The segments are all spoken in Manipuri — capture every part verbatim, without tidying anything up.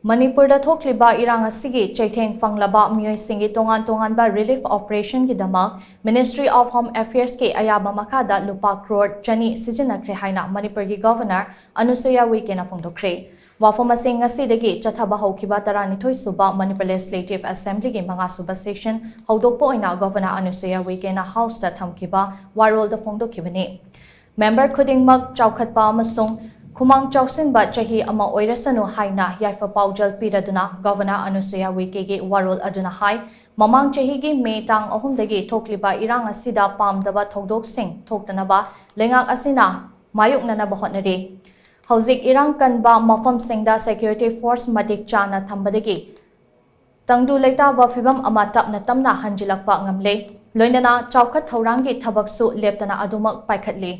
ꯃꯅꯤꯄꯨꯔꯗ ꯊꯣꯛꯂꯤꯕ ꯏꯔꯥꯡ ꯑꯁꯤꯒꯤ ꯆꯩꯊꯦꯡ ꯐꯪꯂꯕ ꯃꯤꯑꯣꯏꯁꯤꯡꯒꯤ ꯇꯣꯉꯥꯟ ꯇꯣꯉꯥꯟꯕ relief operationꯒꯤꯗꯃꯛ Ministry of Home Affairsꯀꯤ ꯑꯌꯥꯕ ꯃꯈꯥꯗ ꯂꯨꯄꯥ ꯀ꯭ꯔꯣꯔ ꯆꯅꯤ ꯁꯤꯖꯤꯟꯅꯈ꯭ꯔꯦ ꯍꯥꯏꯅ ꯃꯅꯤꯄꯨꯔꯒꯤ Governor ꯑꯅꯨꯁꯨꯌꯥ ꯎꯏꯀꯦꯅ ꯐꯣꯡꯗꯣꯛꯈ꯭ꯔꯦ꯫ ꯋꯥꯐꯝ ꯑꯁꯤ ꯉꯁꯤꯗꯒꯤ ꯆꯠꯊꯕ ꯍꯧꯈꯤꯕ ꯇꯔꯥꯅꯤꯊꯣꯏ ꯁꯨꯕ ꯃꯅꯤꯄꯨꯔ Legislative Assemblyꯒꯤ ꯃꯉꯥ ꯁꯨꯕ session ꯍꯧꯗꯣꯛꯄ ꯑꯣꯏꯅ Governor ꯑꯅꯨꯁꯨꯌꯥ ꯎꯏꯀꯦꯅ Houseꯇ ꯊꯝꯈꯤꯕ ꯋꯥꯔꯣꯜꯗ ꯐꯣꯡꯗꯣꯛꯈꯤꯕꯅꯤ꯫ Member ꯈꯨꯗꯤꯡꯃꯛ ꯆꯥꯎꯈꯠꯄ ꯑꯃꯁꯨꯡ ꯈꯨꯃꯥꯡ ꯆꯥꯎꯁꯤꯟꯕ ꯆꯍꯤ ꯑꯃ ꯑꯣꯏꯔꯁꯅꯨ ꯍꯥꯏꯅ ꯌꯥꯏꯐ ꯄꯥꯎꯖꯦꯜ ꯄꯤꯔꯗꯨꯅ Governor ꯑꯅꯨꯁꯨꯌꯥ ꯎꯏꯀꯦꯒꯤ ꯋꯥꯔꯣꯜ ꯑꯗꯨꯅ ꯍꯥꯏ, ꯃꯃꯥꯡ ꯆꯍꯤꯒꯤ ꯃꯦ ꯇꯥꯡ ꯑꯍꯨꯝꯗꯒꯤ ꯊꯣꯛꯂꯤꯕ ꯏꯔꯥꯡ ꯑꯁꯤꯗ ꯄꯥꯝꯗꯕ ꯊꯧꯗꯣꯛꯁꯤꯡ ꯊꯣꯛꯇꯅꯕ ꯂꯩꯉꯥꯛ ꯑꯁꯤꯅ ꯃꯥꯌꯣꯛꯅꯅꯕ ꯍꯣꯠꯅꯔꯤ꯫ ꯍꯧꯖꯤꯛ ꯏꯔꯥꯡ ꯀꯟꯕ ꯃꯐꯝꯁꯤꯡꯗ security force ꯃꯇꯤꯛ ꯆꯥꯅ ꯊꯝꯕꯗꯒꯤ ꯇꯪꯗꯨ ꯂꯩꯇꯥꯕ ꯐꯤꯚꯝ ꯑꯃ ꯇꯞꯅ ꯇꯞꯅ ꯍꯟꯖꯤꯜꯂꯛꯄ ꯉꯝꯂꯦ꯫ ꯂꯣꯏꯅꯅ ꯆꯥꯎꯈꯠ ꯊꯧꯔꯥꯡꯒꯤ ꯊꯕꯛꯁꯨ ꯂꯦꯞꯇꯅ ꯑꯗꯨꯃꯛ ꯄꯥꯏꯈꯠꯂꯤ꯫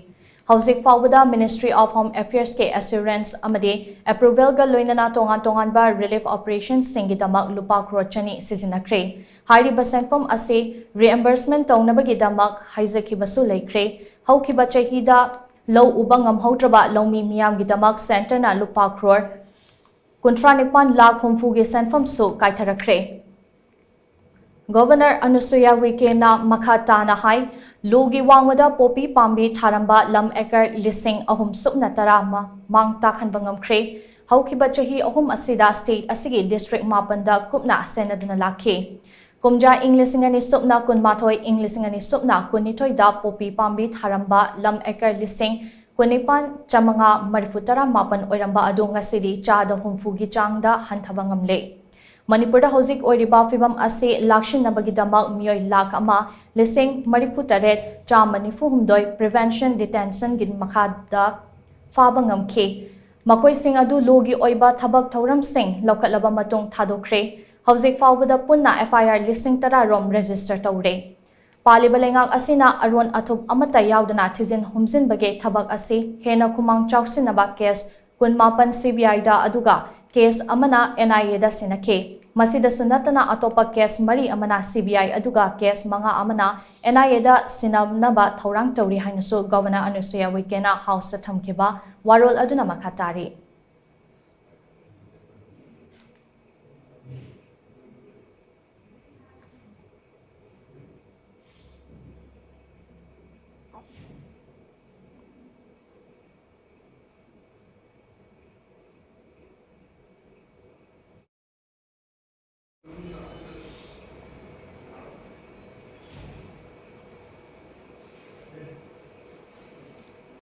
ꯍꯧꯖꯤꯛ ꯐꯥꯎꯕꯗ Ministry of Home Affairsꯀꯤ assurance ꯑꯃꯗꯤ approvalꯒ ꯂꯣꯏꯅꯅ ꯇꯣꯉꯥꯟ ꯇꯣꯉꯥꯟꯕ relief operationꯁꯤꯡꯒꯤꯗꯃꯛ ꯂꯨꯄꯥ ꯀ꯭ꯔꯣꯔ ꯆꯅꯤ ꯁꯤꯖꯤꯟꯅꯈ꯭ꯔꯦ꯫ ꯍꯥꯏꯔꯤꯕ ꯁꯦꯟꯐꯝ ꯑꯁꯤ reimbursement ꯇꯧꯅꯕꯒꯤꯗꯃꯛ ꯍꯥꯏꯖꯈꯤꯕꯁꯨ ꯂꯩꯈ꯭ꯔꯦ꯫ ꯍꯧꯈꯤꯕ ꯆꯍꯤꯗ ꯂꯧ ꯎꯕ ꯉꯝꯍꯧꯗ꯭ꯔꯕ ꯂꯧꯃꯤ ꯃꯤꯌꯥꯝꯒꯤꯗꯃꯛ centreꯅ ꯂꯨꯄꯥ ꯀ꯭ꯔꯣꯔ ꯀꯨꯟꯊ꯭ꯔꯥ ꯅꯤꯄꯥꯟ ꯂꯥꯈ ꯍꯨꯝꯐꯨꯒꯤ ꯁꯦꯟꯐꯝꯁꯨ ꯀꯥꯏꯊꯔꯛꯈ꯭ꯔꯦ꯫ Governor ꯑꯅꯨꯁꯨꯌꯥ ꯎꯏꯀꯦꯅ ꯃꯈꯥ ꯇꯥꯅ ꯍꯥꯏ, ꯂꯣꯒꯤ ꯋꯥꯡꯃꯗ ꯄꯣꯄꯤ ꯄꯥꯝꯕꯤ ꯊꯥꯔꯝꯕ ꯂꯝ acre ꯂꯤꯁꯤꯡ ꯑꯍꯨꯝ ꯁꯨꯞꯅ ꯇꯔꯥ ꯃ-, ꯃꯥꯡ ꯇꯥꯛꯍꯟꯕ ꯉꯝꯈ꯭ꯔꯦ꯫ ꯍꯧꯈꯤꯕ ꯆꯍꯤ ꯑꯍꯨꯝ ꯑꯁꯤꯗ state ꯑꯁꯤꯒꯤ district ꯃꯥꯄꯟꯗ ꯀꯨꯞꯅ ꯁꯦꯟꯅꯗꯨꯅ ꯂꯥꯛꯈꯤ꯫ ꯀꯨꯝꯖꯥ ꯏꯪ ꯂꯤꯁꯤꯡ ꯑꯅꯤ ꯁꯨꯞꯅ ꯀꯨꯟꯃꯥꯊꯣꯏ, ꯏꯪ ꯂꯤꯁꯤꯡ ꯑꯅꯤ ꯁꯨꯞꯅ ꯀꯨꯟꯅꯤꯊꯣꯏꯗ ꯄꯣꯄꯤ ꯄꯥꯝꯕꯤ ꯊꯥꯔꯝꯕ ꯂꯝ acre ꯂꯤꯁꯤꯡ ꯀꯨꯟꯅꯤꯄꯥꯟ ꯆꯥꯃꯉꯥ ꯃꯔꯤꯐꯨ ꯇꯔꯥ ꯃꯥꯄꯟ ꯑꯣꯏꯔꯝꯕ ꯑꯗꯨ ꯉꯁꯤꯗꯤ ꯆꯥꯗ ꯍꯨꯝꯐꯨꯒꯤ ꯆꯥꯡꯗ ꯍꯟꯊꯕ ꯉꯝꯂꯦ꯫ ꯃꯅꯤꯄꯨꯔꯗ ꯍꯧꯖꯤꯛ ꯑꯣꯏꯔꯤꯕ ꯐꯤꯚꯝ ꯑꯁꯤ ꯂꯥꯛꯁꯤꯟꯅꯕꯒꯤꯗꯃꯛ ꯃꯤꯑꯣꯏ ꯂꯥꯈ ꯑꯃ ꯂꯤꯁꯤꯡ ꯃꯔꯤꯐꯨ ꯇꯔꯦꯠ ꯆꯥꯝꯃ ꯅꯤꯐꯨ ꯍꯨꯝꯗꯣꯏ prevention detentionꯒꯤ ꯃꯈꯥꯗ ꯐꯥꯕ ꯉꯝꯈꯤ꯫ ꯃꯈꯣꯏꯁꯤꯡ ꯑꯗꯨ ꯂꯣꯒꯤ ꯑꯣꯏꯕ ꯊꯕꯛ ꯊꯧꯔꯝꯁꯤꯡ ꯂꯧꯈꯠꯂꯕ ꯃꯇꯨꯡ ꯊꯥꯗꯣꯛꯈ꯭ꯔꯦ꯫ ꯍꯧꯖꯤꯛ ꯐꯥꯎꯕꯗ ꯄꯨꯟꯅ F I R ꯂꯤꯁꯤꯡ ꯇꯔꯥ ꯔꯣꯝ register ꯇꯧꯔꯦ꯫ ꯄꯥꯜꯂꯤꯕ ꯂꯩꯉꯥꯛ ꯑꯁꯤꯅ ꯑꯔꯣꯟ ꯑꯊꯨꯞ ꯑꯃꯠꯇ ꯌꯥꯎꯗꯅ ꯊꯤꯖꯤꯟ ꯍꯨꯝꯖꯤꯟꯕꯒꯤ ꯊꯕꯛ ꯑꯁꯤ ꯍꯦꯟꯅ ꯈꯨꯃꯥꯡ ꯆꯥꯎꯁꯤꯟꯅꯕ case ꯀꯨꯟꯃꯥꯄꯟ C B Iꯗ ꯑꯗꯨꯒ case ꯑꯃꯅ N I Aꯗ ꯁꯤꯟꯅꯈꯤ꯫ ꯃꯁꯤꯗꯁꯨ ꯅꯠꯇꯅ ꯑꯇꯣꯞꯄ case ꯃꯔꯤ ꯑꯃꯅ C B I ꯑꯗꯨꯒ case ꯃꯉꯥ ꯑꯃꯅ N I Aꯗ ꯁꯤꯟꯅꯅꯕ ꯊꯧꯔꯥꯡ ꯇꯧꯔꯤ ꯍꯥꯏꯅꯁꯨ Governor ꯑꯅꯨꯁꯨꯌꯥ ꯎꯏꯀꯦꯅ Houseꯇ ꯊꯝꯈꯤꯕ ꯋꯥꯔꯣꯜ ꯑꯗꯨꯅ ꯃꯈꯥ ꯇꯥꯔꯤ꯫